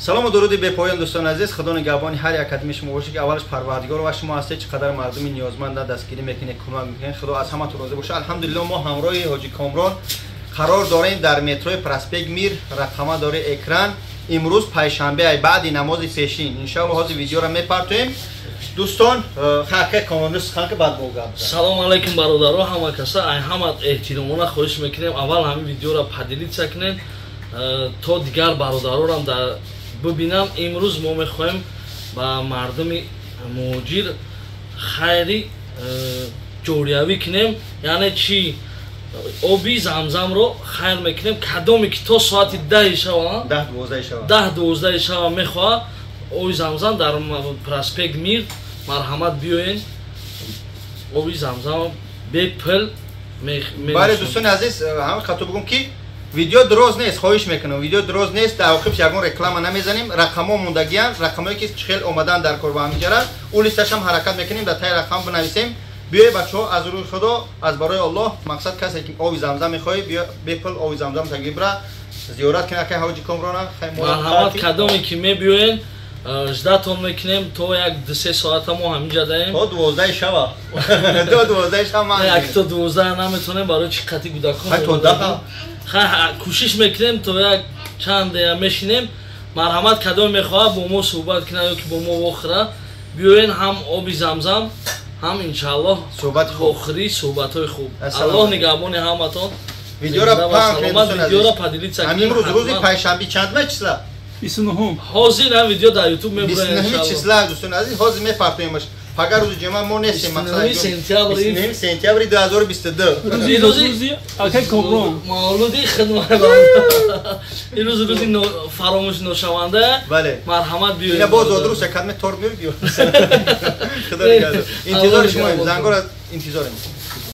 Салому дуруди бепоён, дӯстони азиз. Худо нигаҳбони ҳар як кадами шумо боше, ки аввалаш Парвардигор ва шумо ҳастед. Чӣ қадар мардуми ниёзманда дастгирӣ мекунед, кӯмак мекунед. Худо аз ҳаматон розӣ боша. Алҳамдулилло, мо ҳамроҳи ҳоҷи Комрон қарор дорем дар метрои Проспект Мир, рақама дори экран. Имрӯз панҷшанбе, ай баъди намози пешин. Иншоалло, ҳозир видеоро мепартоем. Дӯстон, хака Комрон сухан ки баъд бо гап. Салом алайкум, бародаро, ҳама каса. Ай ҳама эҳтиромона хоҳиш мекунем, аввал ҳамин видеоро поделиться кунед, то дигар бародарорам дар бибинам. Имрӯз мо мехоҳем ба мардуми муҳоҷир хайри ҷориявӣ кунем, яъне чи оби Замзамро хайр мекунем. Кадоме ки то соати 10-и шава, 10-12-и шава мехоҳад оби Замзам дар Проспект Мир, марҳамат, биёен, оби Замзам бепул. Бале, дӯстони азиз, ҳамин хато бигӯм, ки видео дроз нест. Хоҳиш мекунам, видео дроз нест. Дар оқибш ягон реклама намезанем. Рақамҳо мондагиянд, рақамҳое ки хел омадан дар кор ба ҳаминҷара улисташам ҳаракат мекунем, дар таи рақам бинависем. Биёй, бачаҳо, аз рӯи Худо, аз барои Аллоҳ. Мақсад, касе ки оби Замзам мехоҳӣ, бепул оби Замзам тагибра зиёрат кина кай ҳоҷи Комрона. Марҳамат, кадоме ки мебиёен, ждать-тон мекунем то як 2-3 соата мо ҳаминҷа даем. То 12-и шава, то 12-и шава. Як то 12 наметонем, барои чи қати кӯдакон. То 10. Кӯшиш мекунем, то як чанд мешинем. Марҳамат, кадоме мехоҳад бо мо суҳбат кунад ё ки бо мо вохӯра, биёен, ҳам оби Замзам, ҳам иншааллоҳ охири суҳбатҳои хуб. Аллоҳ нигаҳбони ҳаматон. Видеоро паҳн. Видеоро поделиться. Ҳамин рӯз, рӯзи панҷшанбе, чандма числа? 29-ум. Ҳозир ҳам видео дар Ютуб мебурем. Числа, дӯстони азиз, ҳозир мепартоемаш. Пага рӯзи ҷумъа мо нестем. Сентябр. Сентябри 2022. Рӯзи акай Комрон. Мавлуди хидмат. Ин рӯз рӯзи фаромӯш ношаванда. Бале. Марҳамат, биёед. Ина боз одрус якадме тор меёр, биё. Худо нигаҳдор, интизори шумоем, зангора интизорем.